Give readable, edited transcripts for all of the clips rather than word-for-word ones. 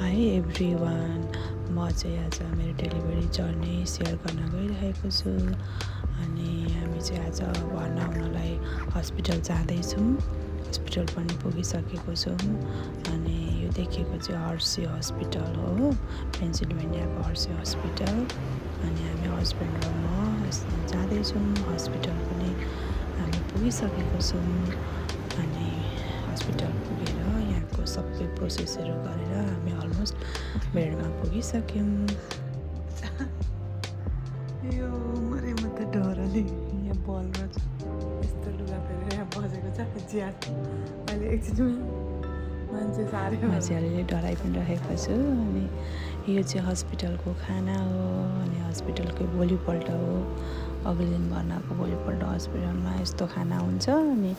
High everyone, म चाहिँ आज मेरो डेलिभरी जर्नी सेयर गर्न गइरहेको छु। अनि हामी चाहिँ आज भर्ना हुनलाई हस्पिटल जाँदैछौँ। हस्पिटल पनि पुगिसकेको छौँ। अनि यो देखेको चाहिँ हर्सी हस्पिटल हो, पेन्सिल्भेनियाको हर्सी हस्पिटल। अनि हामी हस्बेन्ड र म जाँदैछौँ। हस्पिटल पनि हामी पुगिसकेको छौँ। अनि हस्पिटल पुगेर यहाँको सबै प्रोसेसहरू गरेर हामी अलमोस्ट बेडमा पुगिसक्यौँ। यो मरे म त डरले यहाँ बल रहेछ, यस्तो लुगा फेरेर यहाँ बसेको छ ज्यान। अहिले एकछिनमा मान्छे साह्रै म चाहिँ अलिअलि डराइ पनि राखेको छु। अनि यो चाहिँ हस्पिटलको खाना हो। अनि हस्पिटलको भोलिपल्ट हो, अघिल्लो दिन भर्नाको भोलिपल्ट हस्पिटलमा यस्तो खाना हुन्छ। अनि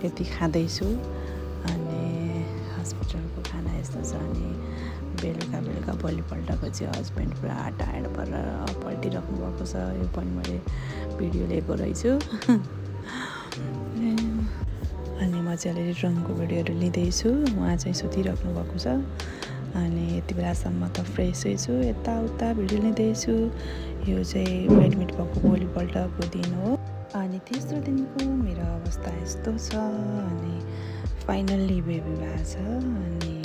त्यति खाँदैछु। अनि हस्पिटलको खाना यस्तो छ। अनि बेलुका भोलिपल्टको चाहिँ हस्बेन्ड पुरा टायर्ड भएर पल्टिराख्नु भएको छ। यो पनि मैले भिडियो लिएको रहेछु। अनि म चाहिँ अलिअलि ड्रमको भिडियोहरू लिँदैछु। उहाँ चाहिँ सुतिराख्नु भएको छ। अनि यति बेलासम्म त फ्रेसै छु, यताउता भिडियो लिँदैछु। यो चाहिँ एडमिट भएको भोलिपल्टको दिन हो। अनि तेस्रो दिनको मेरो अवस्था यस्तो छ। अनि फाइनल्ली बेबी भएको छ। अनि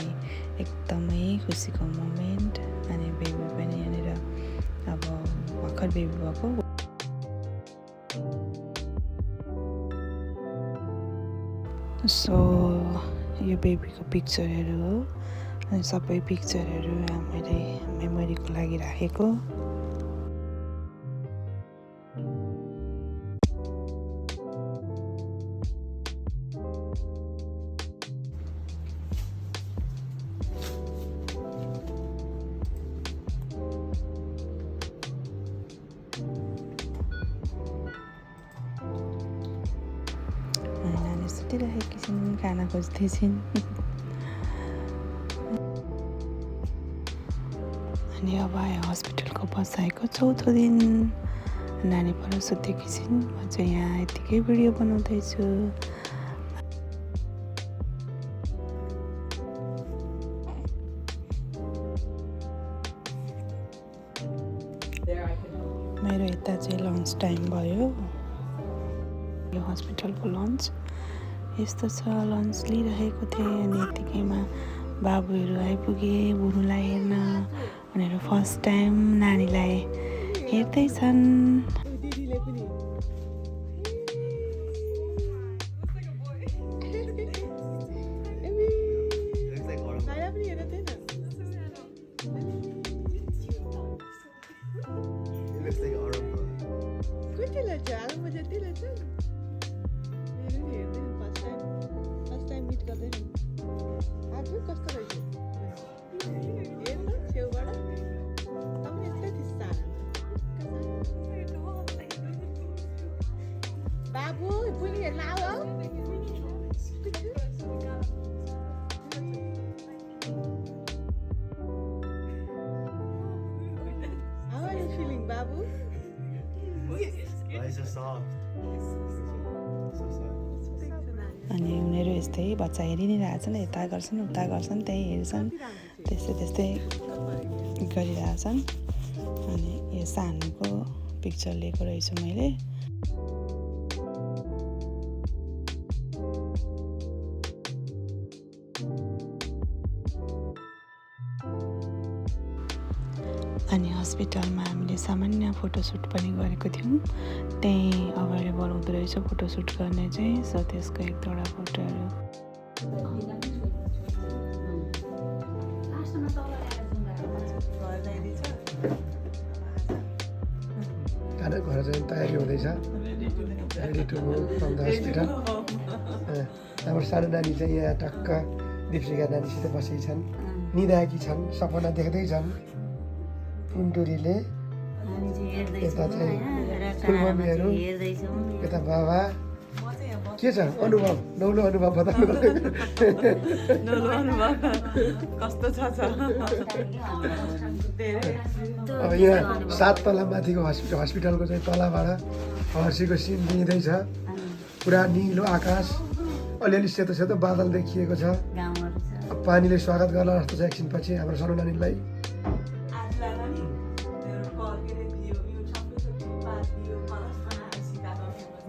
एकदमै खुसीको मोमेन्ट। अनि बेबी पनि यहाँनिर अब भर्खर बेबी भएको। सो यो बेबीको पिक्चरहरू हो। अनि सबै पिक्चरहरू मैले मेमोरीको लागि राखेको। नानी सुतिरहेकी छिन्, खाना खोज्दैछिन्। अनि अब आयो हस्पिटलको बसाइको चौथो दिन। नानी पर सुतेकी छिन्, म चाहिँ यहाँ यतिकै भिडियो बनाउँदैछु। मेरो यता चाहिँ लन्च टाइम भयो। यो हस्पिटलको लन्च यस्तो छ। लन्च लिइरहेको थिएँ। अनि यतिकैमा बाबुहरू आइपुगे बुनुलाई हेर्न। उनीहरू फर्स्ट टाइम नानीलाई हेर्दैछन्। Babu, bunyi lawa. How are you feeling, Babu? Why so soft? So soft. अनि उनीहरू यस्तै बच्चा हेरि नै रहेछन्। यता गर्छन् उता गर्छन्, त्यही हेर्छन्, त्यस्तै गरिरहेछन्। अनि यो सानोको पिक्चर लिएको रहेछु मैले। अनि हस्पिटलमा हामीले सामान्य फोटोसुट पनि गरेको थियौँ। त्यहीँ अभाइलेबल हुँदो रहेछ फोटोसुट गर्ने चाहिँ। सो त्यसको एक दुईवटा फोटोहरू। घर चाहिँ तयारी हुँदैछ। Ready to go from the hospital. हाम्रो सानो नानी चाहिँ यहाँ टक्क दिपशिखा नानीसित बसेकी छन्, निदाएकी छन्, सपना देख्दैछन्। टुनटुरीले यता चाहिँ फुलमम्मीहरू, यता बाबा। के छ अनुभव, नौलो अनुभव बताउनु। नौलो अनुभव कस्तो छ? अब यहाँ 7 तला माथिको हस्पिटलको चाहिँ तलाबाट हर्सीको सिन दिँदैछ। पुरा निलो आकाश, अलिअलि सेतो सेतो बादल देखिएको छ। पानीले स्वागत गर्ला जस्तो छ एकछिनपछि हाम्रो सानो नानीलाई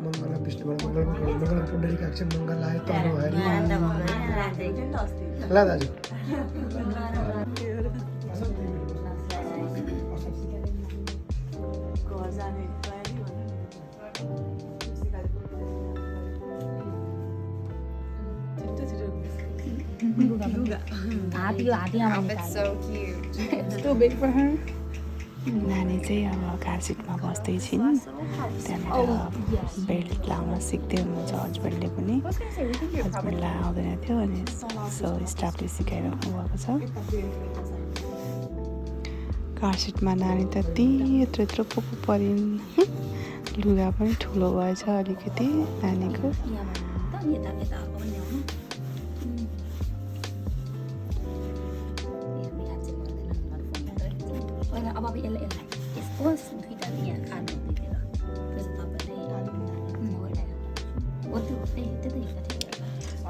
मङ्गल विष्णुबाट मङ्गल पुण्डरी काक्ष मङ्गल आयो तनु हरि ल दाजु नानी चाहिँ अब कार सिटमा बस्दै छिन् त्यहाँनिर बेल्ट लाउन सिक्दै हुनुहुन्छ हस्बेन्डले पनि हस्बेन्डलाई आउँदैन थियो अनि सो स्टाफले सिकाइराख्नु भएको छ कार सिटमा नानी त यत्रो यत्रो पोको परिन् लुगा पनि ठुलो भएछ अलिकति नानीको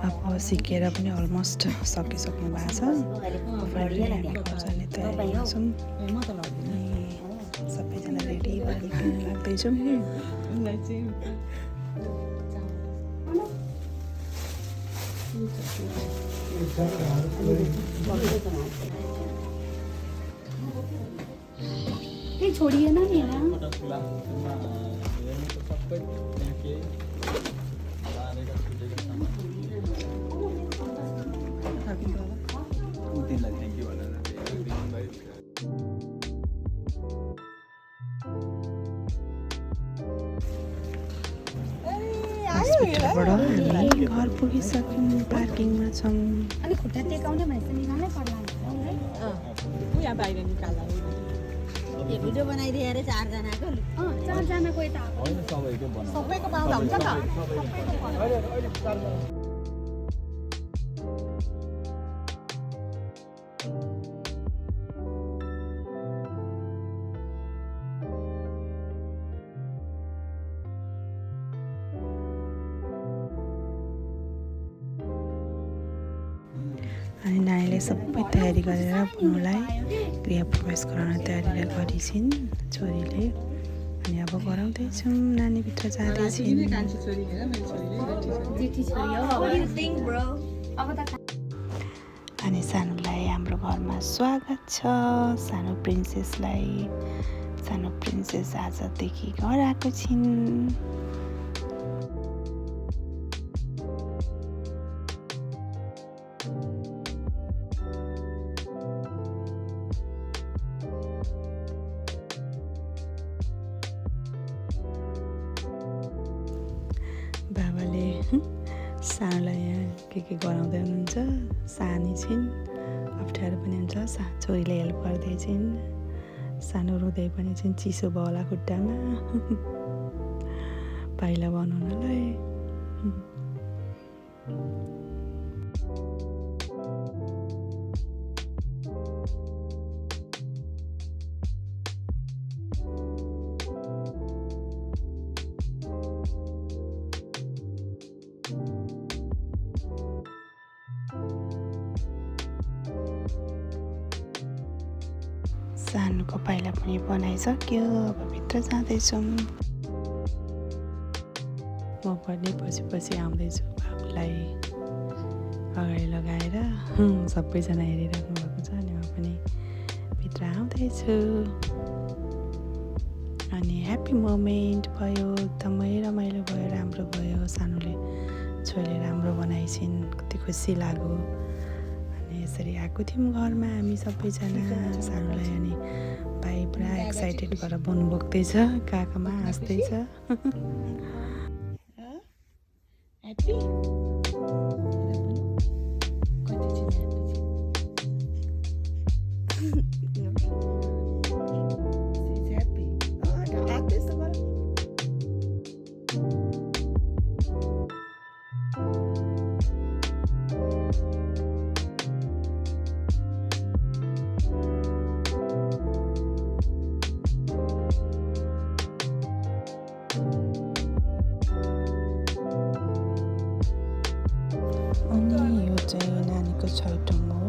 अब सिकेर पनि अलमोस्ट सकिसक्नु भएको छ तयारी गर्छौँ सबैजना रेडी भएर निक्लिन लाग्दैछौँ छोडिएन नि हस्पिटलबाट हामी घर पुगिसक्यौँ पार्किङमा छौँ अनि खुट्टा टेकाउने भनेपछि निकाल्नै पर्ला यहाँ बाहिर निकाल्दा यो भिडियो बनाइदिए अरे चारजनाको चारजनाको यता सबैको पाउँदा हुन्छ त अनि नानीले सबै तयारी गरेर बुनुलाई गृह प्रवेश गराउन तयारी गरिछिन् छोरीले अनि अब गराउँदैछौँ नानीभित्र जाँदैछिन् अनि सानोलाई हाम्रो घरमा स्वागत छ सानो प्रिन्सेस आजदेखि घर आएको छिन् बाबाले सानोलाई यहाँ के गराउँदै हुनुहुन्छ सानी छिन् अप्ठ्यारो पनि हुन्छ छोरीले हेल्प गर्दै छिन् सानो रुँदै पनि छिन् चिसो भयो होला खुट्टामा पाइला बनाउनलाई सानोको पाइला पनि बनाइसक्यो अब भित्र जाँदैछौँ म पनि पछि आउँदैछु बाबुलाई अगाडि लगाएर सबैजना हेरिराख्नु भएको छ अनि म पनि भित्र आउँदैछु अनि ह्याप्पी मोमेन्ट भयो एकदमै रमाइलो भयो राम्रो भयो सानोले छोरीले राम्रो बनाइछिन् कति खुसी लाग्यो यसरी आएको थियौँ घरमा हामी सबैजना सानोलाई अनि भाइ पुरा एक्साइटेड भएर बनु बोक्दैछ काकामा हाँस्दैछ अनि यो चाहिँ नानीको छैटौँ हो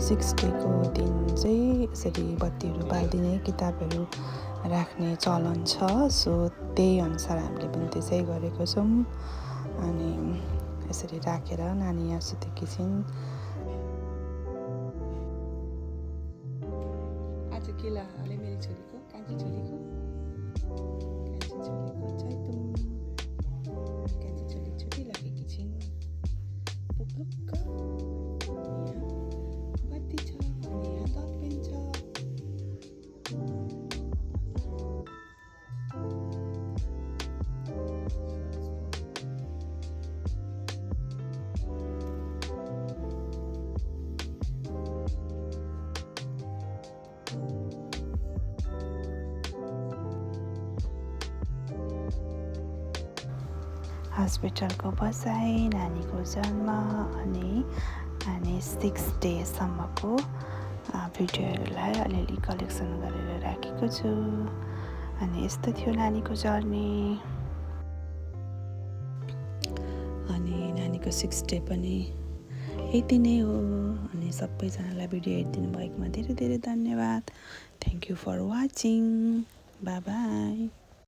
6 डेको दिन चाहिँ यसरी बत्तीहरू बालिदिने किताबहरू राख्ने चलन छ। सो त्यही अनुसार हामीले पनि त्यसै गरेको छौँ। अनि यसरी राखेर नानी यहाँ सुतेकी छिन्। आज के लगाले मेरो छोरीको कान्छी छोरीको चैतुङ कान्छी छोरी छुट्टी लागेकी छिन्। पुक्लुक्क यहाँ बत्ती छ अनि यहाँ दतपेन छ। हस्पिटलको बसाइ, नानीको जन्म अनि 6 डेसम्मको भिडियोहरूलाई अलिअलि कलेक्सन गरेर राखेको छु। अनि यस्तो थियो नानीको जर्नी। अनि नानीको 6 डे पनि यति नै हो। अनि सबैजनालाई भिडियो हेरिदिनु भएकोमा धेरै धेरै धन्यवाद। Thank you for watching. Bye by.